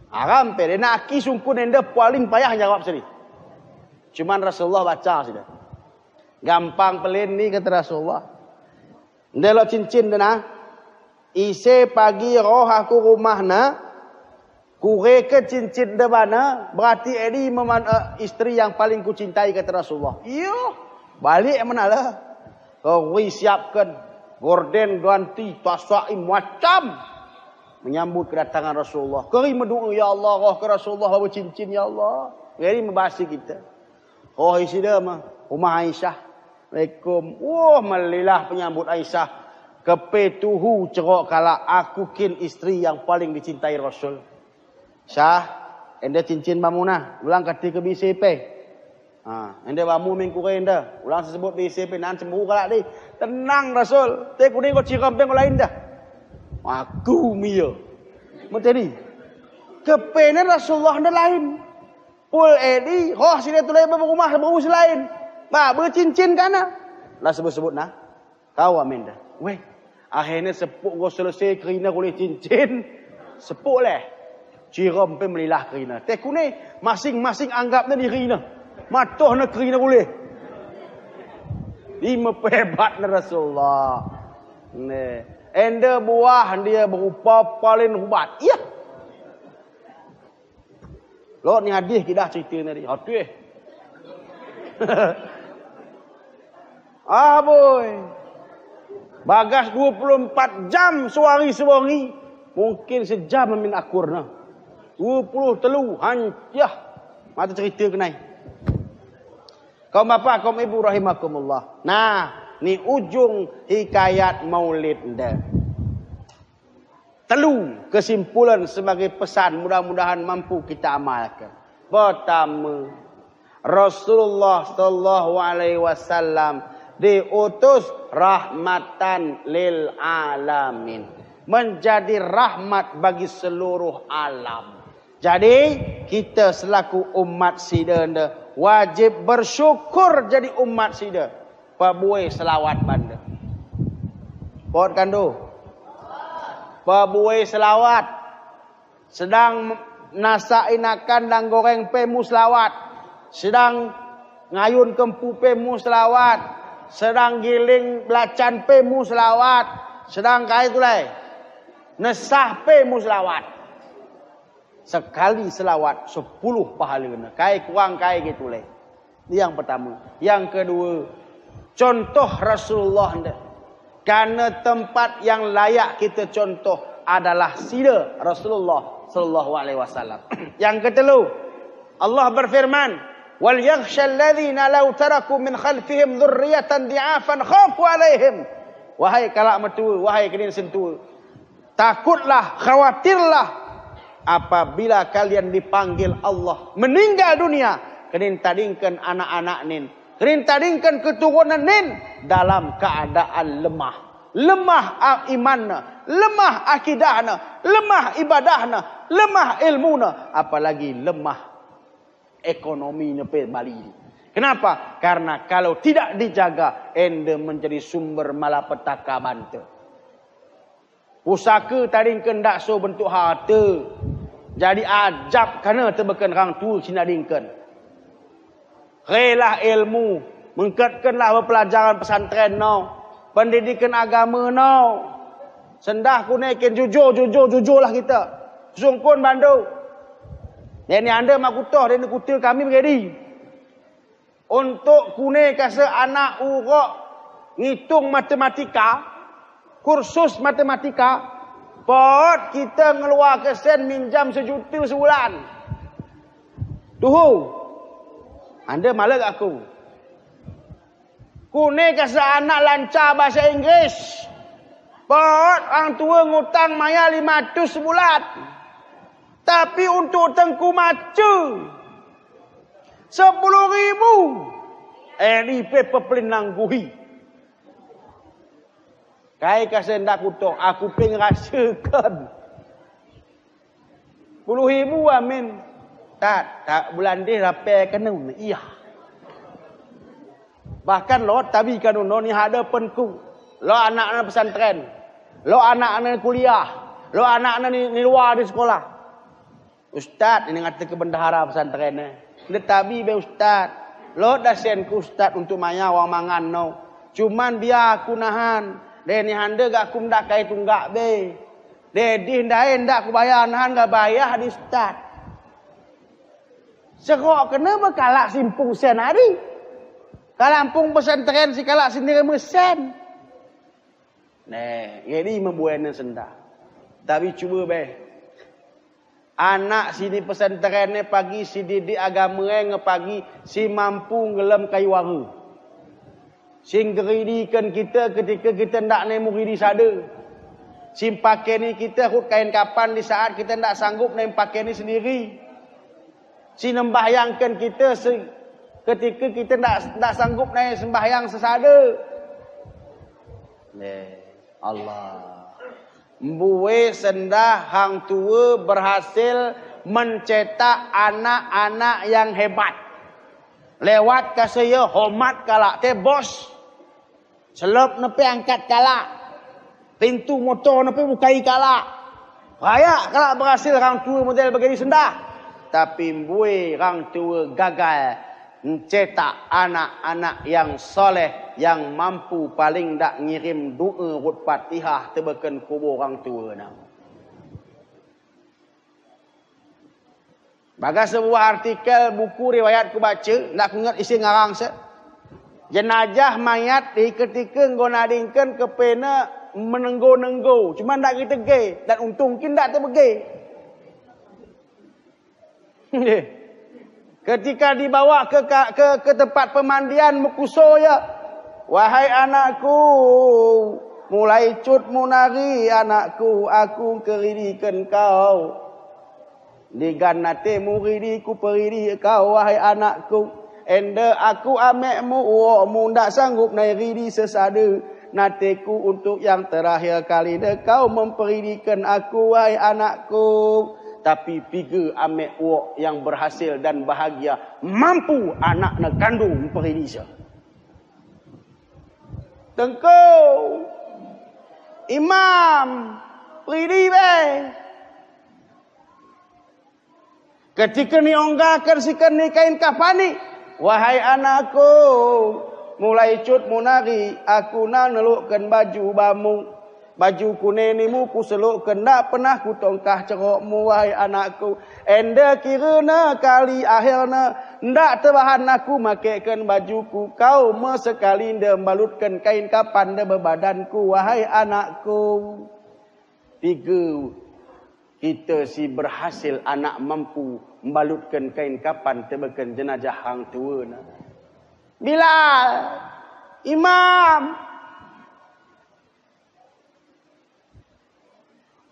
Aram pe, de nak aki sungkun enda paling payah jawab sini. Cuman Rasulullah baca sida. Gampang plan ni kata Rasulullah. Enda lo cincin de na. Ise pagi roh aku rumah na. Kure ke cincin de bana. Berarti edi meman, eh, istri yang paling kucintai kata Rasulullah. Iyo. Balik mana lah. Kau siapkan gorden ganti, tasai macam. Menyambut kedatangan Rasulullah. Keri mendoa, ya Allah, roh ke Rasulullah bawa cincin, ya Allah. Jadi membasi kita. Oh, isi dah mah. Rumah Aisyah. Assalamualaikum. Wah, melilah penyambut Aisyah. Kepe tuhu cerok kala aku kin istri yang paling dicintai Rasul. Sah, enda cincin bamuna, ulang kati ke bisi pe. Ha, enda bamu mingkure enda, ulang sesebut bisi pe, nan sembuh kalak di. Tenang Rasul, te kuni ko cikam pe ko lain dah. Aku mio. Materi. Kepene Rasulullah enda lain. Pul edi, hoh sini tulai ba rumah, ba usi lain. Ba, ba cincin kana. Lah sebut-sebut nah. Kau amin dah. Weh, akhirnya sepuk go selesai kerina kulih cincin. Sepuk leh. Cirom pe melilah kerina. Te kune masing-masing anggapnya dirina. Matohna kerina kulih. Lima pehebatna Rasulullah. Ne. Enda buah dia berupa paling hubat. Iya. Lot ni hadis kidah cerita ni. Hadis. Ah, boy. Bagas dua puluh empat jam sehari sehari. Mungkin sejam amin akur na. Dua puluh telu, hancah. Mata cerita kenai. Kaum bapa, kaum ibu rahimakumullah. Nah, ni ujung hikayat maulid nda. Telu kesimpulan sebagai pesan, mudah-mudahan mampu kita amalkan. Pertama, Rasulullah sallallahu alaihi wasallam diutus rahmatan lil alamin, menjadi rahmat bagi seluruh alam. Jadi, kita selaku umat sida nda wajib bersyukur jadi umat sida. Pabuai selawat banda. Pot kandu. Pabuai selawat. Sedang nasak inakan dang goreng pe mu selawat. Sedang ngayun kempu pe mu selawat. Sedang giling belacan pe mu selawat. Sedang kai tulai. Nesah pe mu selawat. Sekali selawat sepuluh pahalana. Kai kuang kai gitu leh. Yang pertama. Yang kedua, contoh Rasulullah nda. Karena tempat yang layak kita contoh adalah sida Rasulullah sallallahu alaihi wasallam. Yang ketelu, Allah berfirman, "Wal yakhshal ladzina law taraku min khalfihim dzurriyyatan dhi'afan khafu alaihim." Wahai kalak metua, wahai kening sentua, takutlah, khawatirlah apabila kalian dipanggil Allah meninggal dunia, kening tadingkan anak-anak nin, kening tadingkan keturunan nin dalam keadaan lemah. Lemah a-, imanna, lemah akidahna, lemah ibadahna, lemah ilmuna, apalagi lemah ekonomina pe bali. Kenapa? Karena kalau tidak dijaga, enda menjadi sumber malapetaka banta. Pusaka tadingkan nda so bentuk harta. Jadi ajab kana tebeken orang tua si nadingkan. Relah ilmu, mengketkenlah pelajaran pesantren no, pendidikan agama no. Sendah kune ken jujur, jujur, jujurlah kita. Sungkun bandu. Deni anda mak kutoh, deni kutil kami begedi. Untuk kune kase anak urok ngitung matematika, kursus matematika, pot kita ngeluarkan sen minjam sejuta sebulan. Tuhu, anda malah aku. Kune kase anak lancar bahasa Inggris, pot orang tua ngutang maya lima ratus sebulan. Tapi untuk tengku macu, sepuluh ribu. Eh, ni pe pepelin nangguhi. Kai kase nda kutoh, aku pe ngerasakan. Puluh ribu amin. Tak, tak bulan deh rape kanu. Iya. Bahkan lo tabi kanu no ni hadapanku. Lo anak na pesantren. Lo anak na kuliah. Lo anak na ni, ni luar di sekolah. Ustaz, ini ngata ke bendahara pesantren, eh. Nda tabi be ustaz. Lo dasen ku ustaz untuk maya wang mangan no. Cuman biar aku nahan. Deni hande gak kum dak kai tunggak be. Dedi ndai nda ku bayar nahan gak bayar di ustaz. Sekok kena bekalak simpung sen hari. Kalampung pesantren si kalak sendiri mesen. Neh, jadi membuatnya sendah. Tapi cuba be. Anak sini pesantren ne pagi, si didik agama ne pagi, si mampu ngelem kayu waru. Si ngeridikan kita ketika kita ndak ne muridi sada. Si pakeni kita hut kain kapan di saat kita ndak sanggup ne pakeni sendiri. Si nembahyangkan kita se-, ketika kita ndak, ndak sanggup ne sembahyang sesada. Neh, Allah. Mbue sendah hang tua berhasil mencetak anak-anak yang hebat. Lewat kase ye homat kalak te bos. Selop ne pe angkat kalak. Pintu motor ne pe bukai kalak. Raya kalak berhasil hang tua model begini sendah. Tapi mbue hang tua gagal mencetak anak-anak yang soleh, yang mampu paling ndak ngirim doa hut Fatihah tebeken kubur hang tua na. Bagas sebuah artikel buku riwayat ku baca, ndak ku ingat isi ngarang se. Jenajah mayat di ketika nggo nadingkan kepena menenggo-nenggo, cuma ndak kita ge, dan untung kin ndak tebege. Ketika dibawa ke, ke, ke, ke tempat pemandian, mekuso ya. Wahai anakku, mulai cut mu nari anakku, aku keridikan kau. Digan nate muridi ku peridi kau, wahai anakku. Enda aku amekmu, uokmu ndak sanggup nai ridi sesada. Nateku untuk yang terakhir kali de kau memperidikan aku, wahai anakku. Tapi piga amek uok yang berhasil dan bahagia, mampu anak ne kandung memperidi se. Tengku, imam, peridi be. Ketika ni onggakan sikan ni kain kapani, wahai anakku, mulai cut mu nari, aku na nelukkan baju bamu. Baju kune ni mu ku seluk ke, ndak pernah ku tongkah cerok mu, wahai anakku. Enda kira na kali akhir na, ndak terbahan aku makeken baju ku. Kau me sekali nda mbalutken kain kapan nda bebadan ku, wahai anakku. Piga kita si berhasil anak mampu mbalutken kain kapan tebeken jenajah hang tua na. Bilal, Imam,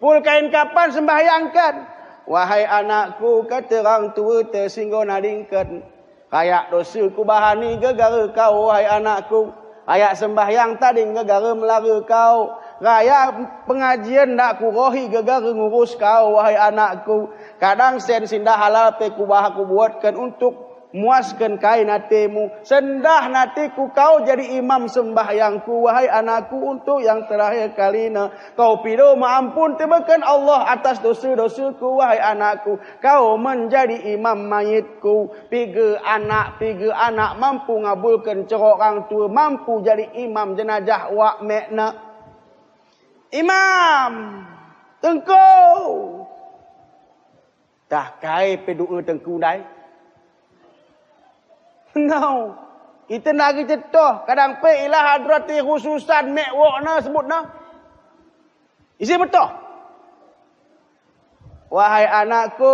pul kain kapan sembahyangken. Wahai anakku, kata orang tua tersinggung nadingken. Kayak dosa ku bahani gegara kau, wahai anakku. Kayak sembahyang tading gegara melara kau. Kayak pengajian ndak ku rohi gegara ngurus kau, wahai anakku. Kadang sen sinda halal pe ku bah ku buatken untuk muasken kain atemu. Sendah natiku kau jadi imam sembahyangku, wahai anakku, untuk yang terakhir kalina. Kau pido maampun tebeken Allah atas dosa-dosaku, wahai anakku. Kau menjadi imam mayitku. Piga anak, piga anak mampu ngabulken cerok orang tua, mampu jadi imam jenajah wak mekna. Imam, tengku. Tah kai pe doa tengku dai. Nau. Ita nagi cetoh. Kadang pe ila hadrati khususan mek wok na sebut na. Isi betoh. Wahai anakku,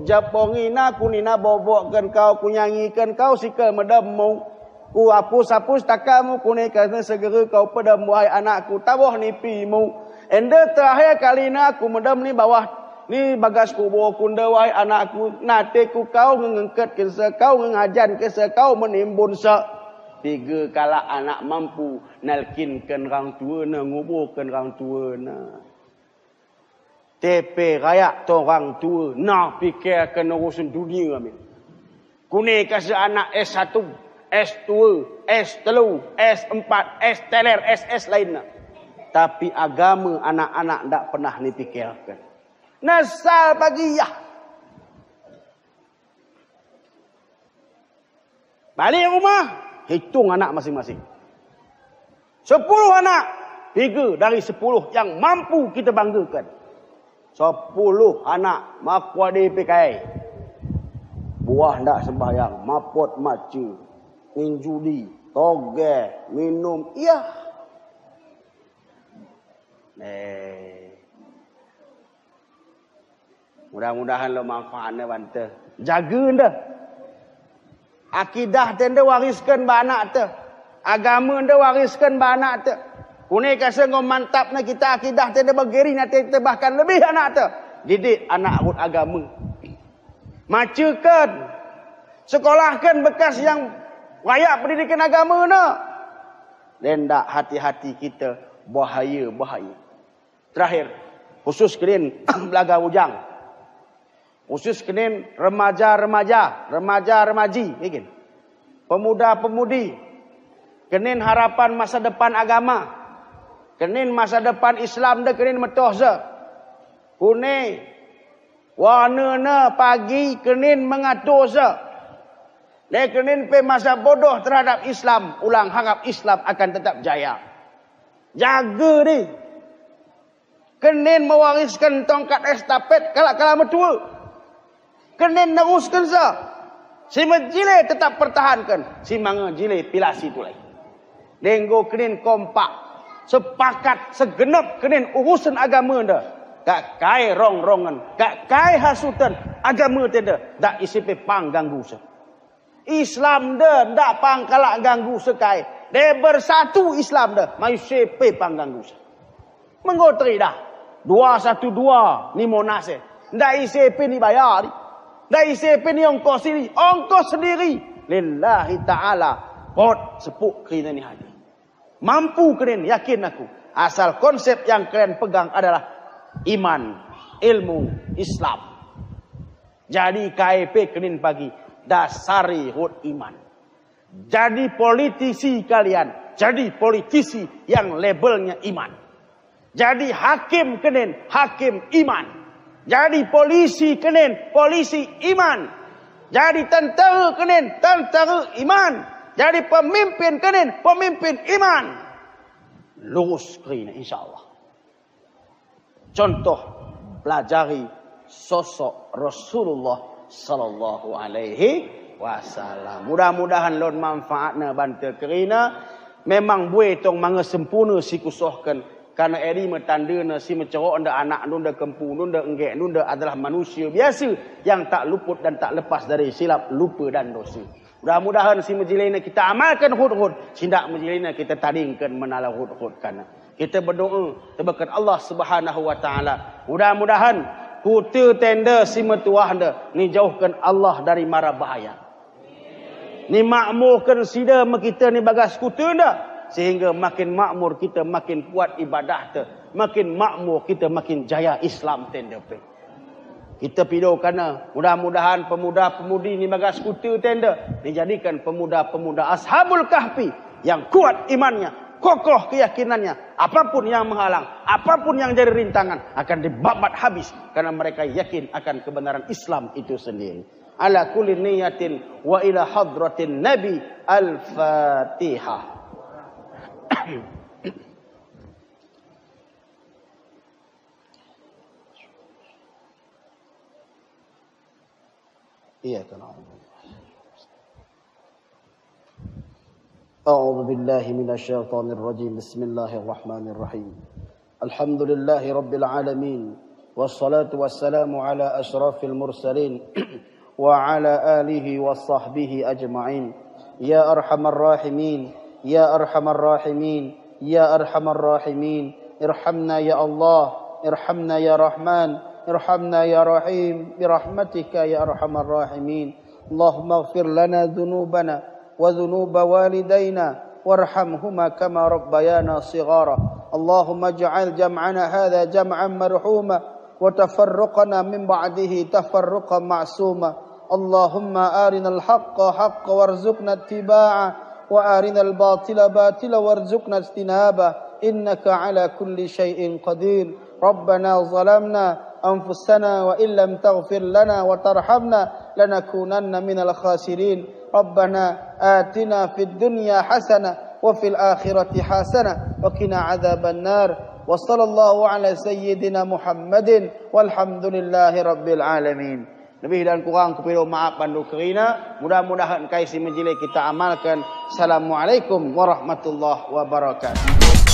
japong ina ku nina bobokkan kau, ku nyanyikan kau sikel medemmu. Ku apus-apus takamu, ku ne kena segera kau pedem, wahai anakku, taboh nipimu. Enda terakhir kalina ku medem ni bawah ni bagas kubur kunda, wahai anakku, nate ku kau ngengengket kesa, kau ngengajan kesa, kau menimbun sa. Piga kala anak mampu nalkinken orang tua na, nguburken orang tua na. Tapi kayak tu orang tua na pikirken urusan dunia amin. Ku ne kasa anak S satu, S dua, S telu, S empat, S teler, S S lainna. Tapi agama anak-anak ndak pernah ni pikirken. Nasal bagi ya. Balik rumah, hitung anak masing-masing. Sepuluh anak, tiga dari sepuluh yang mampu kita banggakan. Sepuluh anak makuade pe kai. Buah ndak sembahyang, mapot mace, main judi, togeh, minum. Iya. Eh. Mudah-mudahan lo manfaatna banta. Jaga nda. Akidah te nda wariskan ba anak te. Agama nda wariskan ba anak te. Ku ne kasa ngo mantapna kita akidah te nda bageri na te, te bahkan lebih anak te. Didik anak rut agama. Macekan. Sekolahkan bekas yang layak pendidikan agama na. Nda hati-hati kita bahaya, bahaya. Terakhir, khusus kenin belaga bujang. Khusus kenin remaja-remaja, remaja-remaji, bikin. Pemuda-pemudi. Kenin harapan masa depan agama. Kenin masa depan Islam de kenin metoh se. Ku ne, warna ne pagi kenin mengatur se. Le kenin pe masa bodoh terhadap Islam, ulang harap Islam akan tetap jaya. Jaga di. Kenin mewariskan tongkat estafet kala-kala metua. Kenin neruskan se. Si mejile tetap pertahankan. Si mangejile pilasi tulai. Denggo kenin kompak. Sepakat segenap kenin urusan agama nda. Kak kai rong-rongan. Kak kai hasutan agama te nda. Ndak isi pe pangganggu se. Islam de ndak pangkala ganggu se kai. De bersatu Islam de, mayu sepe pangganggu se. Menggo teridah. Dua satu dua ni Monas e. Ndak ise pe ni bayar. Ndak ise pe ni ongkos sendiri. Ongkos sendiri. Lillahi ta'ala. Pot sepuk kerina ni hadir. Mampu kenin, yakin aku. Asal konsep yang kenin pegang adalah iman, ilmu, Islam. Jadi K I P kenin pagi, dasari rut iman. Jadi politisi kalian, jadi politisi yang labelnya iman. Jadi hakim kenin, hakim iman. Jadi polisi kenin, polisi iman. Jadi tentara kenin, tentara iman. Jadi pemimpin kenin, pemimpin iman. Lurus kerina, insya Allah. Contoh, pelajari sosok Rasulullah sallallahu alaihi wasallam. Mudah-mudahan lon manfaatna banta kerina. Memang buei tong manga sempurna si kusohken. Karena eri me tandena si mecerok nda anak nunda kempung nunda enggek nunda adalah manusia biasa yang tak luput dan tak lepas dari silap, lupa dan dosa. Mudah-mudahan si mejilena kita amalken hut-hut, si ndak mejilena kita tadingken menala hut-hut kana. Kita berdoa, tebeken Allah Subhanahu wa Ta'ala. Mudah-mudahan kuta tenda si metuah nda, ni jauhken Allah dari mara bahaya. Ni makmurken sida me kita ni bagas kuta nda, sehingga makin makmur kita makin kuat ibadah te, makin makmur kita makin jaya Islam tenda pe. Kita pido kana, mudah-mudahan pemuda-pemudi ni bagas kuta tenda dijadikan pemuda-pemuda Ashabul Kahfi yang kuat imannya, kokoh keyakinannya. Apapun yang menghalang, apapun yang jadi rintangan, akan dibabat habis karena mereka yakin akan kebenaran Islam itu sendiri. Ala kulli niyatin wa ila hadratin Nabi. Al-Fatihah. إياك نعبد. أعوذ بالله من الشيطان الرجيم. بسم الله الرحمن الرحيم. الحمد لله رب العالمين. والصلاة والسلام على أشرف المرسلين وعلى آله وصحبه أجمعين. يا أرحم الراحمين، يا أرحم الراحمين، يا أرحم الراحمين. ارحمنا يا الله، ارحمنا يا رحمن، ارحمنا يا رحيم برحمتك يا أرحم الراحمين. اللهم اغفر لنا ذنوبنا وذنوب والدينا وارحمهما كما ربيانا صغارا. اللهم اجعل جمعنا هذا جمعا مرحوما وتفرقنا من بعده تفرقا معصوما. اللهم أرنا الحق حقا وارزقنا اتباعه وأرنا الباطل باطلا وارزقنا اجتنابه إنك على كل شيء قدير. ربنا ظلمنا أنفسنا وإن لم تغفر لنا وترحمنا لنكونن من الخاسرين. ربنا آتنا في الدنيا حسنة وفي الآخرة حسنة وقنا عذاب النار. وصلى الله على سيدنا محمد والحمد لله رب العالمين. Lebih dan kurang kupido maaf banta kerina. Mudah-mudahan kai si mejilena kita amalken. Assalamualaikum warahmatullahi wabarakatuh.